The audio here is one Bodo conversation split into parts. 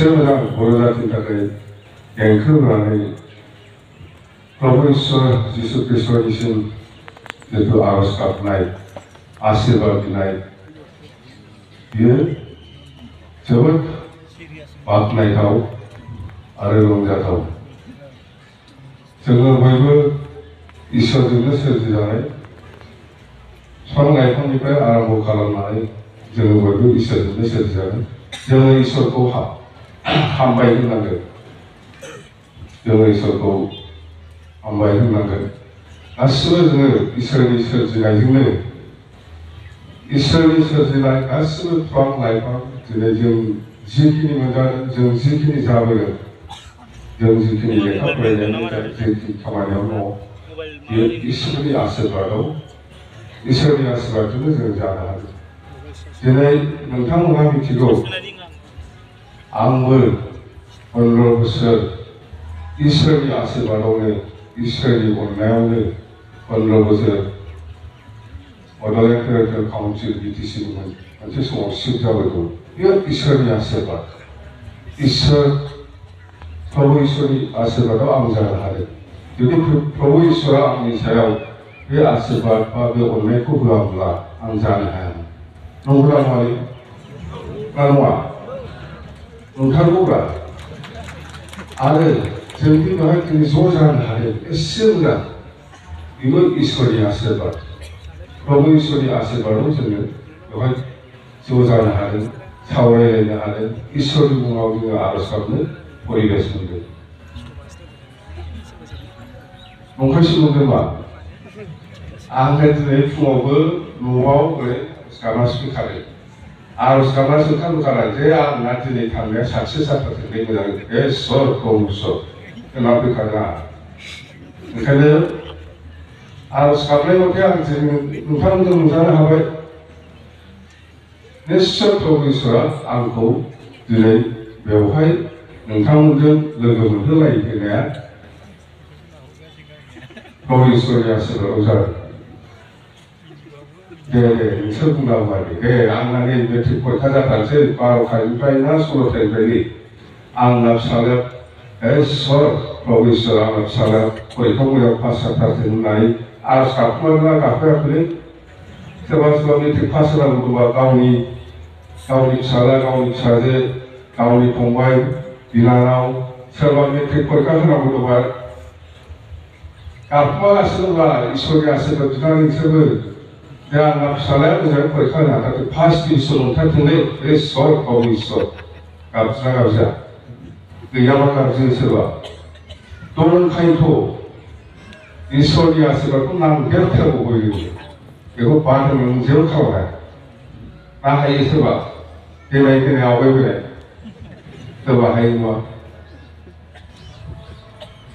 एसे मोजां बर' जातिनि थाखाय देंखो होनानै प्रभु ईश्वर जिसु ख्रीष्टनिसिम जितु आरज गाबनाय आशीर्वाद बिनाय बियो जोबोद बाख्नायथाव आरो रंजाथाव। जोङो बयबो ईश्वरजोंनो सोरजिजानाय बिफां लाइफांनिफ्राय आरम्भ खालामनानै जोङो बयबो ईश्वरजोंनो सोरजिजानाय। जोङो ईश्वरखौ हामबाय होनांगोन। जोङो ईश्वरखौ हामबाय होनांगोन। गासिबो जोङो ईश्वरनि सोरजिनायजोंनो ईश्वरनि सोरजिनाय गासिबो बिफां लाइफां दिनै जों जिखिनि मोनजादों, जों जिखिनि जाबोदों, जों जिखिनि लेखा फरायनायनिफ्राय जिखिनि खामानियाव दङ, बेयो ईश्वरनि आशीर्वादाव ईश्वरनि आशीर्वादजोंनो जों जानो हागोन। दिनै नोंथांमोनहा मिथिगौ आंबो 15 बोसोर ईश्वरनि आशीर्वादावनो ईश्वरनि अननायावनो 15 बोसोर बड'लेण्ड टेरिट'रियेल काउन्सिल BTC मोनसे समाव सिफ जाबोदों। बेयो ईश्वरनि आशीर्वाद। ईश्वर प्रभु ईश्वरनि आशीर्वादाव आं जानो हादों। जुदि प्रभु ईश्वरा आंनि सायाव बे आशीर्वाद बा बे अननायखौ होआब्ला आं जानो हायामोन। नंगौना नङा? नङा नंथारगौब्रा। आरो जोंनि बेवहाय दिनै ज' जानो हादों एसे मोजां। बेबो ईश्वरनि आशीर्वाद। प्रभु ईश्वरनि आशीर्वादाव जोङो बेवहाय ज' जानो हादों, सावरायलायनो हादों, ईश्वरनि मुङाव जोङो आरज गाबनो परिबेस मोनदों। नंखायसो मोनदों मा? आंहा दिनै फुङावबो न'आव ओरै गाबनासो फैखादों। आरज गाबनासो ओंखारबोखादों जे आंना दिनै थांनाया साक्सेस जाथारथों बे मोजां ईश्वर प्रभु ईश्वर होनना फैखादों आं। ओंखायनो आरज गाबनाय मथे आं नोंथांमोनजों नुजानो हाबाय। निश्चय प्रभु ईश्वरा आंखौ दिनै बेवहाय नोंथांमोनजों लोगो मोनहोलायहोनाया प्रभु ईश्वरनि आशीर्वादाव जादों। दे नोंसोर बुंलांबाय दे आंना नै मेट्रिक परिखा जाथारसै 12 थारिखनिफ्राय ना 16 थारिखनिफ्राय आंना फिसाज्लाया ईश्वर प्रभु ईश्वर आंना फिसाज्लाया परिखा मोजां पास जाथारथों होननानै आरज गाबखोमादोंना गाबखायाखै? सोरबा सोरबा मेट्रिक पास जानांगौ दंबा गावनि फिसाज्ला, गावनि फिसाजो, गावनि फंबाय बिनानाव सोरबा मेट्रिक परिखा होनांगौ दंबा गाबखोमागासिनो दंब्ला ईश्वरनि आशीर्वाद बिनानै नोंसोरबो दे आंना फिसाज्लाया मोजाङै परिखा होनो हाथारथों, फार्स्ट डिभिजन मोनथारथोंलै ईश्वर प्रभु ईश्वर। गाबज्रिना गाबज्रिया? गैयाबा गाबज्रियो सोरबा। दंखायोथ' ईश्वरनि आशीर्वादखौ नांदेरथारगौ बयबो। बेखौ बादों जेबो खालामनो हाया। ना हायो सोरबा? देनाय आवगायबोनाय सोरबा हायो नङा?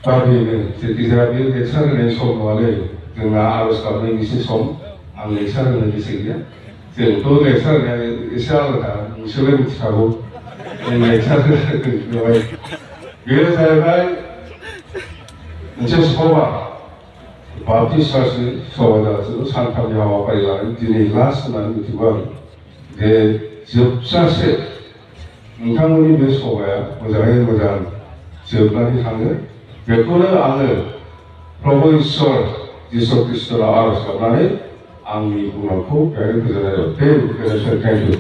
दा बेनो जेखिजाया बे लेक्सार होनाय सम नङालै, जोंना आरज गाबनायनिसो सम। आं लेक्सार होनो गोसो गैया। जोंथ' लेक्सार होनाया एसे आलादा, नोंसोरलाय मिथिखागौ। लेक्सार बेवहाय बेयो जाहैबाय मोनसे सभा। बाप्टिस्ट चार्चनि सभा जागासिनो सानथामनि हाबाफारि लानानै दिनै लास्ट होननानै मिथिगौ आं। बे जोबजासे नोंथांमोननि बे सभाया मोजाङै मोजां जोबनानै थाङो, बेखौनो आङो प्रभु ईश्वर जिसु ख्रीष्टनाव आरज गाबनानै आंनि बुंनायखौ बेहायनो फोजोबनाय जाबाय। Thank you.